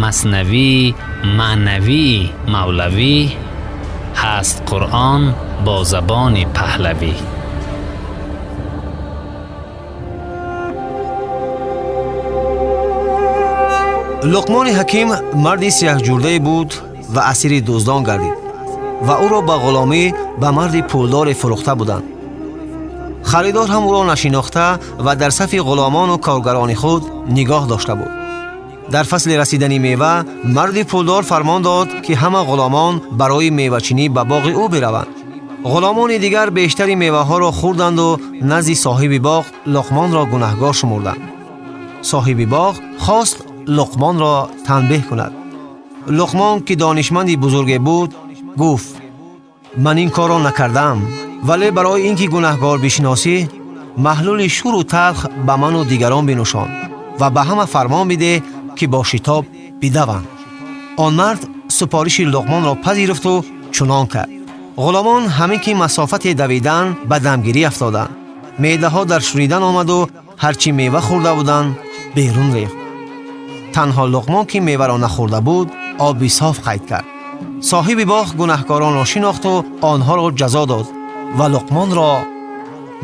Маснавии маънавии Мавлавӣ ҳаст Қуръон бо забони паҳлавӣ. Луқмони Ҳаким марди сиёҳҷурдае буд ва асири дуздон гардид ва ӯро ба ғуломӣ ба марди пулдоре фурӯхта буданд. Харидор ҳам ӯро нашинохта ва дар сафи ғуломону коргарони худ нигоҳ дошта буд. Дар фасли расидани мева марди пулдор фармон дод, ки ҳама ғуломон барои мевачинӣ ба боғи ӯ бираванд. Ғуломони дигар бештари меваҳоро хӯрданду назди соҳиби боғ Луқмонро гунаҳгор шумурданд. Соҳиби боғ хост Луқмонро танбеҳ кунад. Луқмон, ки донишманди бузурге буд, гуфт: «Ман ин корро накардам, вале барои ин ки гунаҳгор бишиносӣ, маҳлули шӯру талх ба ману дигарон бинӯшон ва ба ҳама фармон бидеҳ, ки бо шитоб бидаванд». Он мард супориши Луқмонро пазируфту чунон кард. Ғуломон ҳамин ки масофате давидан, ба дамгирӣ афтоданд. Меъдаҳо дар шӯридан омаду ҳарчи мева хӯрда буданд, берун рехт. Танҳо Луқмон, ки меваро нахӯрда буд, оби соф қайд кард. Соҳиби боғ гунаҳкоронро шинохту онҳоро ҷазо дод ва Луқмонро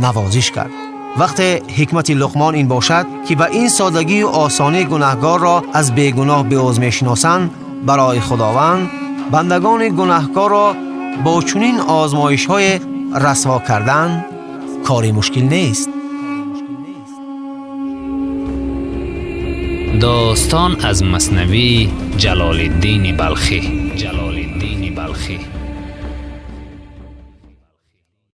навозиш кард. Вақте ҳикмати Луқмон ин бошад, ки ба ин содагию осонӣ гунаҳгорро аз бегуноҳ беоз мешиносанд, барои Худованд бандагони гунаҳкорро бо чунин озмоишҳое расво кардан кори мушкил нест. Достон аз Маснавии Ҷалолиддини Балхӣ.